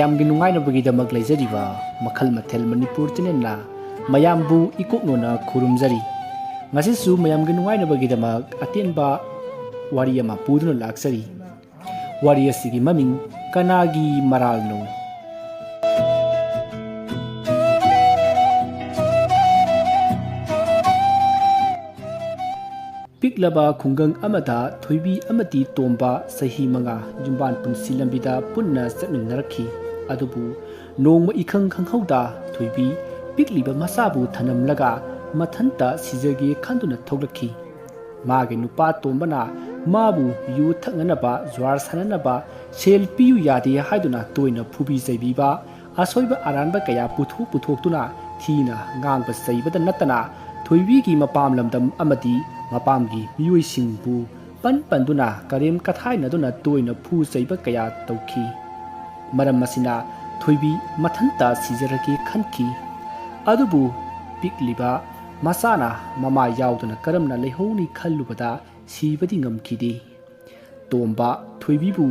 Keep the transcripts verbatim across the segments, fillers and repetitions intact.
ꯃꯌꯥꯝꯒꯤ ꯅꯨꯡꯉꯥꯏꯅꯕꯒꯤꯗꯃꯛ ꯂꯩꯖꯔꯤꯕ ꯃꯈꯜ ꯃꯊꯦꯜ ꯃꯅꯤꯄꯨꯔ ꯆꯦꯅꯦꯜꯅ ꯃꯌꯥꯝꯕꯨ ꯏꯀꯣꯛꯅꯣꯅ ꯈꯨꯔꯨꯝꯖꯔꯤ꯫ ꯉꯁꯤꯁꯨ ꯃꯌꯥꯝꯒꯤ ꯅꯨꯡꯉꯥꯏꯅꯕꯒꯤꯗꯃꯛ ꯑꯇꯦꯟꯕ ꯋꯥꯔꯤ ꯑꯃ ꯄꯨꯗꯨꯅ ꯂꯥꯛꯆꯔꯤ꯫ ꯋꯥꯔꯤ ꯑꯁꯤꯒꯤ ꯃꯃꯤꯡ "ꯀꯅꯥꯒꯤ ꯃꯔꯥꯜꯅꯣ?" ꯄꯤꯛꯂꯕ ꯈꯨꯡꯒꯪ ꯑꯃꯗ ꯊꯣꯏꯕꯤ ꯑꯃꯗꯤ ꯇꯣꯝꯕ, ꯆꯍꯤ ꯃꯉꯥ, ꯌꯨꯝꯕꯥꯟ ꯄꯨꯟꯁꯤ ꯂꯝꯕꯤꯗ ꯄꯨꯟꯅ ꯆꯠꯃꯤꯟꯅꯔꯛꯈꯤ꯫ ꯑꯗꯨꯕꯨ ꯅꯣꯡꯃ ꯏꯈꯪ ꯈꯪꯍꯧꯗ ꯊꯣꯏꯕꯤ ꯄꯤꯛꯂꯤꯕ ꯃꯆꯥꯕꯨ ꯊꯅꯝꯂꯒ ꯃꯊꯟꯇ ꯁꯤꯖꯒꯦ ꯈꯟꯗꯨꯅ ꯊꯣꯛꯂꯛꯈꯤ꯫ ꯃꯥꯒꯤ ꯅꯨꯄꯥ ꯇꯣꯝꯕꯅ ꯃꯥꯕꯨ ꯌꯨ ꯊꯛꯅꯅꯕ, ꯖꯨꯋꯥꯔ ꯁꯥꯟꯅꯅꯕ ꯁꯦꯜ ꯄꯤꯌꯨ ꯌꯥꯗꯦ ꯍꯥꯏꯗꯨꯅ ꯇꯣꯏꯅ ꯐꯨꯕꯤ ꯆꯩꯕꯤꯕ, ꯑꯁꯣꯏꯕ ꯑꯔꯥꯟꯕ ꯀꯌꯥ ꯄꯨꯊꯣꯛ ꯄꯨꯊꯣꯛꯇꯨꯅ ꯊꯤꯅ ꯉꯥꯡꯕ ꯆꯩꯕꯗ ꯅꯠꯇꯅ ꯊꯣꯏꯕꯤꯒꯤ ꯃꯄꯥꯝ ꯂꯝꯗꯝ ꯑꯃꯗꯤ ꯃꯄꯥꯝꯒꯤ ꯃꯤꯑꯣꯏꯁꯤꯡꯕꯨ ꯄꯟ ꯄꯟꯗꯨꯅ ꯀꯔꯦꯝ ꯀꯊꯥꯏꯅꯗꯨꯅ ꯇꯣꯏꯅ ꯐꯨ ꯆꯩꯕ ꯀꯌꯥ ꯇꯧꯈꯤ꯫ ꯃꯔꯝ ꯑꯁꯤꯅ ꯊꯣꯏꯕꯤ ꯃꯊꯟꯇ ꯁꯤꯖꯔꯒꯦ ꯈꯟꯈꯤ꯫ ꯑꯗꯨꯕꯨ ꯄꯤꯛꯂꯤꯕ ꯃꯆꯥꯅ ꯃꯃꯥ ꯌꯥꯎꯗꯅ ꯀꯔꯝꯅ ꯂꯩꯍꯧꯅꯤ ꯈꯜꯂꯨꯕꯗ ꯁꯤꯕꯗꯤ ꯉꯝꯈꯤꯗꯦ꯫ ꯇꯣꯝꯕ ꯊꯣꯏꯕꯤꯕꯨ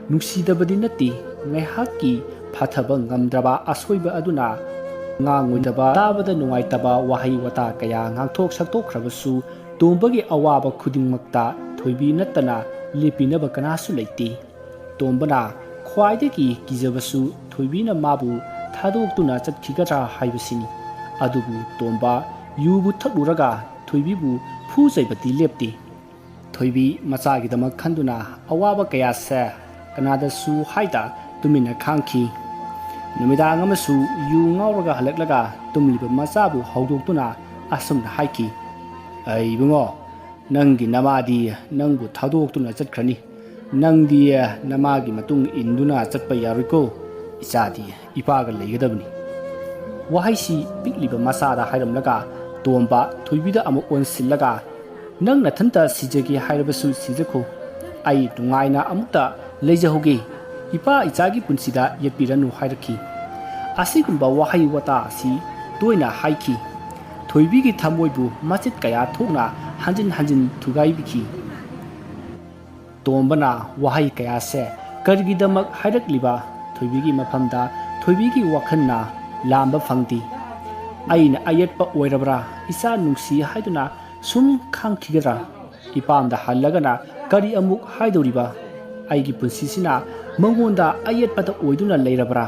ꯅꯨꯡꯁꯤꯗꯕꯗꯤ ꯅꯠꯇꯦ, ꯉꯥꯏꯍꯥꯛꯀꯤ ꯐꯥꯊꯕ ꯉꯝꯗ꯭ꯔꯕ ꯑꯁꯣꯏꯕ ꯑꯗꯨꯅ ꯉꯥꯡꯉꯣꯏꯗꯕ, ꯇꯥꯕꯗ ꯅꯨꯡꯉꯥꯏꯇꯕ ꯋꯥꯍꯩ ꯋꯥꯇꯥ ꯀꯌꯥ ꯉꯥꯡꯊꯣꯛ ꯁꯛꯇꯣꯛꯈ꯭ꯔꯕꯁꯨ, ꯇꯣꯝꯕꯒꯤ ꯑꯋꯥꯕ ꯈꯨꯗꯤꯡꯃꯛꯇ ꯊꯣꯏꯕꯤ ꯅꯠꯇꯅ ꯂꯦꯞꯄꯤꯅꯕ ꯀꯅꯥꯁꯨ ꯂꯩꯇꯦ꯫ ꯇꯣꯝꯕꯅ ꯈ꯭ꯋꯥꯏꯗꯒꯤ ꯀꯤꯖꯕꯁꯨ ꯊꯣꯏꯕꯤꯅ ꯃꯥꯕꯨ ꯊꯥꯗꯣꯛꯇꯨꯅ ꯆꯠꯈꯤꯒꯗ꯭ꯔꯥ ꯍꯥꯏꯕꯁꯤꯅꯤ꯫ ꯑꯗꯨꯕꯨ ꯇꯣꯝꯕ ꯌꯨꯕꯨ ꯊꯛꯂꯨꯔꯒ ꯊꯣꯏꯕꯤꯕꯨ ꯐꯨ ꯆꯩꯕꯗꯤ ꯂꯦꯞꯇꯦ꯫ ꯊꯣꯏꯕꯤ ꯃꯆꯥꯒꯤꯗꯃꯛ ꯈꯟꯗꯨꯅ ꯑꯋꯥꯕ ꯀꯌꯥꯁꯦ ꯀꯅꯥꯗꯁꯨ ꯍꯥꯏꯗ ꯇꯨꯃꯤꯟꯅ ꯈꯥꯡꯈꯤ꯫ ꯅꯨꯃꯤꯗꯥꯡ ꯑꯃꯁꯨ ꯌꯨ ꯉꯥꯎꯔꯒ ꯍꯜꯂꯛꯂꯒ ꯇꯨꯝꯂꯤꯕ ꯃꯆꯥꯕꯨ ꯍꯧꯗꯣꯛꯇꯨꯅ ꯑꯁꯨꯝꯅ ꯍꯥꯏꯈꯤ, "ꯑꯩ ꯏꯕꯨꯡꯉꯣ, ꯅꯪꯒꯤ ꯅꯃꯥꯗꯤ ꯅꯪꯕꯨ ꯊꯥꯗꯣꯛꯇꯨꯅ ꯆꯠꯈ꯭ꯔꯅꯤ꯫ ꯅꯪꯗꯤ ꯅꯃꯥꯒꯤ ꯃꯇꯨꯡ ꯏꯟꯗꯨꯅ ꯆꯠꯄ ꯌꯥꯔꯣꯏꯀꯣ꯫ ꯏꯆꯥꯗꯤ ꯏꯄꯥꯒ ꯂꯩꯒꯗꯕꯅꯤ"꯫ ꯋꯥꯍꯩꯁꯤ ꯄꯤꯛꯂꯤꯕ ꯃꯆꯥꯗ ꯍꯥꯏꯔꯝꯂꯒ ꯇꯣꯝꯕ ꯊꯣꯏꯕꯤꯗ ꯑꯃꯨꯛ ꯑꯣꯟꯁꯤꯜꯂꯒ, "ꯅꯪ ꯅꯊꯟꯇ ꯁꯤꯖꯒꯦ ꯍꯥꯏꯔꯕꯁꯨ ꯁꯤꯖꯈꯣ, ꯑꯩ ꯅꯨꯡꯉꯥꯏꯅ ꯑꯃꯨꯛꯇ ꯂꯩꯖꯍꯧꯒꯦ, ꯏꯄꯥ ꯏꯆꯥꯒꯤ ꯄꯨꯟꯁꯤꯗ ꯌꯦꯠꯄꯤꯔꯅꯨ" ꯍꯥꯏꯔꯛꯈꯤ꯫ ꯑꯁꯤꯒꯨꯝꯕ ꯋꯥꯍꯩ ꯋꯥꯇꯥ ꯑꯁꯤ ꯇꯣꯏꯅ ꯍꯥꯏꯈꯤ꯫ ꯊꯣꯏꯕꯤꯒꯤ ꯊꯃꯣꯏꯕꯨ ꯃꯆꯦꯠ ꯀꯌꯥ ꯊꯣꯛꯅ ꯍꯟꯖꯤꯟ ꯍꯟꯖꯤꯟ ꯊꯨꯒꯥꯏꯕꯤꯈꯤ꯫ ꯇꯣꯝꯕꯅ ꯋꯥꯍꯩ ꯀꯌꯥꯁꯦ ꯀꯔꯤꯒꯤꯗꯃꯛ ꯍꯥꯏꯔꯛꯂꯤꯕ, ꯊꯣꯏꯕꯤꯒꯤ ꯃꯐꯝꯗ ꯊꯣꯏꯕꯤꯒꯤ ꯋꯥꯈꯜꯅ ꯂꯥꯝꯕ ꯐꯪꯗꯦ꯫ "ꯑꯩꯅ ꯑꯌꯦꯠꯄ ꯑꯣꯏꯔꯕ꯭ꯔꯥ? ꯏꯆꯥ ꯅꯨꯡꯁꯤ ꯍꯥꯏꯗꯨꯅ ꯁꯨꯝ ꯈꯥꯡꯈꯤꯒꯗ꯭ꯔꯥ? ꯏꯄꯥꯝꯗ ꯍꯜꯂꯒꯅ ꯀꯔꯤ ꯑꯃꯨꯛ ꯍꯥꯏꯗꯧꯔꯤꯕ? ꯑꯩꯒꯤ ꯄꯨꯟꯁꯤꯁꯤꯅ ꯃꯉꯣꯟꯗ ꯑꯌꯦꯠꯄꯗ ꯑꯣꯏꯗꯨꯅ ꯂꯩꯔꯕ꯭ꯔꯥ?"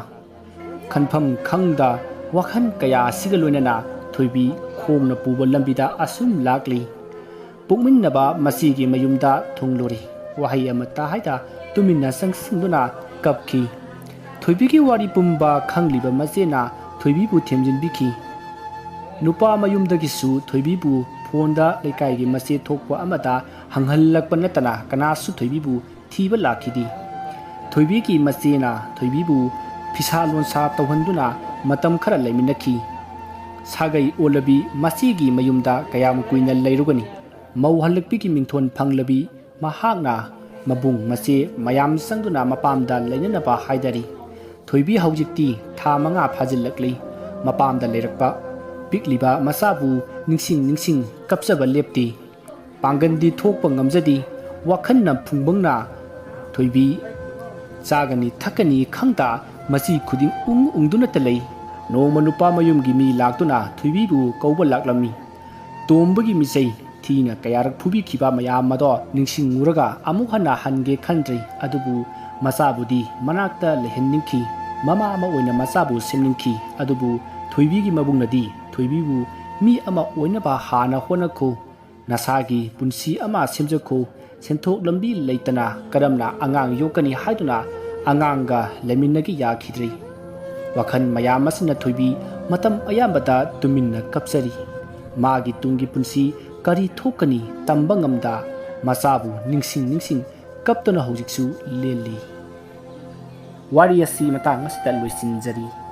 ꯈꯟꯐꯝ ꯈꯪꯗ ꯋꯥꯈꯜ ꯀꯌꯥ ꯑꯁꯤꯒ ꯂꯣꯏꯅꯅ ꯊꯣꯏꯕꯤ ꯈꯣꯡꯅ ꯄꯨꯕ ꯂꯝꯕꯤꯗ ꯑꯁꯨꯝ ꯂꯥꯛꯂꯤ꯫ ꯄꯣꯛꯃꯤꯟꯅꯕ ꯃꯆꯦꯒꯤ ꯃꯌꯨꯝꯗ ꯊꯨꯡꯂꯨꯔꯤ꯫ ꯋꯥꯍꯩ ꯑꯃꯠꯇ ꯍꯥꯏꯗ ꯇꯨꯃꯤꯟꯅ ꯆꯪꯁꯤꯟꯗꯨꯅ ꯀꯞꯈꯤ꯫ ꯊꯣꯏꯕꯤꯒꯤ ꯋꯥꯔꯤ ꯄꯨꯝꯕ ꯈꯪꯂꯤꯕ ꯃꯆꯦꯅ ꯊꯣꯏꯕꯤꯕꯨ ꯊꯦꯝꯖꯤꯟꯕꯤꯈꯤ꯫ ꯅꯨꯄꯥ ꯃꯌꯨꯝꯗꯒꯤꯁꯨ ꯊꯣꯏꯕꯤꯕꯨ ꯐꯣꯟꯗ ꯂꯩꯀꯥꯏꯒꯤ ꯃꯆꯦ ꯊꯣꯛꯄ ꯑꯃꯗ ꯍꯪꯍꯜꯂꯛꯄ ꯅꯠꯇꯅ ꯀꯅꯥꯁꯨ ꯊꯣꯏꯕꯤꯕꯨ ꯊꯤꯕ ꯂꯥꯛꯈꯤꯗꯦ꯫ ꯊꯣꯏꯕꯤꯒꯤ ꯃꯆꯦꯅ ꯊꯣꯏꯕꯤꯕꯨ ꯐꯤꯁꯥ ꯂꯣꯟꯁꯥ ꯇꯧꯍꯟꯗꯨꯅ ꯃꯇꯝ ꯈꯔ ꯂꯩꯃꯤꯟꯅꯈꯤ꯫ ꯁꯥꯒꯩ ꯑꯣꯜꯂꯕꯤ ꯃꯆꯦꯒꯤ ꯃꯌꯨꯝꯗ ꯀꯌꯥꯝ ꯀꯨꯏꯅ ꯂꯩꯔꯨꯒꯅꯤ? ꯃꯧ ꯍꯜꯂꯛꯄꯤꯒꯤ ꯃꯤꯡꯊꯣꯟ ꯐꯪꯂꯕꯤ ꯃꯍꯥꯛꯅ ꯃꯕꯨꯡ ꯃꯆꯦ ꯃꯌꯥꯝ ꯆꯪꯗꯨꯅ ꯃꯄꯥꯝꯗ ꯂꯩꯅꯅꯕ ꯍꯥꯏꯗꯔꯤ꯫ ꯊꯣꯏꯕꯤ ꯍꯧꯖꯤꯛꯇꯤ ꯊꯥ ꯃꯉꯥ ꯐꯥꯖꯤꯜꯂꯛꯂꯤ꯫ ꯃꯄꯥꯝꯗ ꯂꯩꯔꯛꯄ ꯄꯤꯛꯂꯤꯕ ꯃꯆꯥꯕꯨ ꯅꯤꯡꯁꯤꯡ ꯅꯤꯡꯁꯤꯡ ꯀꯞꯆꯕ ꯂꯦꯞꯇꯦ꯫ ꯄꯥꯡꯒꯟꯗꯤ ꯊꯣꯛꯄ ꯉꯝꯖꯗꯦ꯫ ꯋꯥꯈꯜꯅ ꯐꯨꯡꯕꯪꯅ ꯊꯣꯏꯕꯤ ꯆꯥꯒꯅꯤ ꯊꯛꯀꯅꯤ ꯈꯪꯗ ꯃꯆꯤ ꯈꯨꯗꯤꯡ ꯎꯪ ꯎꯪꯗꯨꯅꯇ ꯂꯩ꯫ ꯅꯣꯡꯃ ꯅꯨꯄꯥ ꯃꯌꯨꯝꯒꯤ ꯃꯤ ꯂꯥꯛꯇꯨꯅ ꯊꯣꯏꯕꯤꯕꯨ ꯀꯧꯕ ꯂꯥꯛꯂꯝꯃꯤ꯫ ꯇꯣꯝꯕꯒꯤ ꯃꯤꯆꯩ ꯊꯤꯅ ꯀꯌꯥꯔꯛ ꯐꯨꯕꯤꯈꯤꯕ ꯃꯌꯥꯝ ꯑꯗꯣ ꯅꯤꯡꯁꯤꯡꯉꯨꯔꯒ ꯑꯃꯨꯛ ꯍꯟꯅ ꯍꯟꯒꯦ ꯈꯟꯗ꯭ꯔꯤ꯫ ꯑꯗꯨꯕꯨ ꯃꯆꯥꯕꯨꯗꯤ ꯃꯅꯥꯛꯇ ꯂꯩꯍꯟꯅꯤꯡꯈꯤ꯫ ꯃꯃꯥ ꯑꯃ ꯑꯣꯏꯅ ꯃꯆꯥꯕꯨ ꯁꯦꯝꯅꯤꯡꯈꯤ꯫ ꯑꯗꯨꯕꯨ ꯊꯣꯏꯕꯤꯒꯤ ꯃꯕꯨꯡꯅꯗꯤ ꯊꯣꯏꯕꯤꯕꯨ "ꯃꯤ ꯑꯃ ꯑꯣꯏꯅꯕ ꯍꯥꯟꯅ ꯍꯣꯠꯅꯈꯣ, ꯅꯁꯥꯒꯤ ꯄꯨꯟꯁꯤ ꯑꯃ ꯁꯦꯝꯖꯈꯣ, ꯁꯦꯟꯊꯣꯛ ꯂꯝꯕꯤ ꯂꯩꯇꯅ ꯀꯔꯝꯅ ꯑꯉꯥꯡ ꯌꯣꯛꯀꯅꯤ?" ꯍꯥꯏꯗꯨꯅ ꯑꯉꯥꯡꯒ ꯂꯩꯃꯤꯟꯅꯒꯦ ꯌꯥꯈꯤꯗ꯭ꯔꯤ꯫ ꯋꯥꯈꯜ ꯃꯌꯥꯝ ꯑꯁꯤꯅ ꯊꯣꯏꯕꯤ ꯃꯇꯝ ꯑꯌꯥꯝꯕꯗ ꯇꯨꯃꯤꯟꯅ ꯀꯞꯆꯔꯤ꯫ ꯃꯥꯒꯤ ꯇꯨꯡꯒꯤ ꯄꯨꯟꯁꯤ ꯀꯔꯤ ꯊꯣꯛꯀꯅꯤ ꯇꯝꯕ ꯉꯝꯗ ꯃꯆꯥꯕꯨ ꯅꯤꯡꯁꯤꯡ ꯅꯤꯡꯁꯤꯡ ꯀꯞꯇꯨꯅ ꯍꯧꯖꯤꯛꯁꯨ ꯂꯦꯜꯂꯤ꯫ ꯋꯥꯔꯤ ꯑꯁꯤ ꯃꯇꯥꯡ ꯑꯁꯤꯗ ꯂꯣꯏꯁꯤꯟꯖꯔꯤ꯫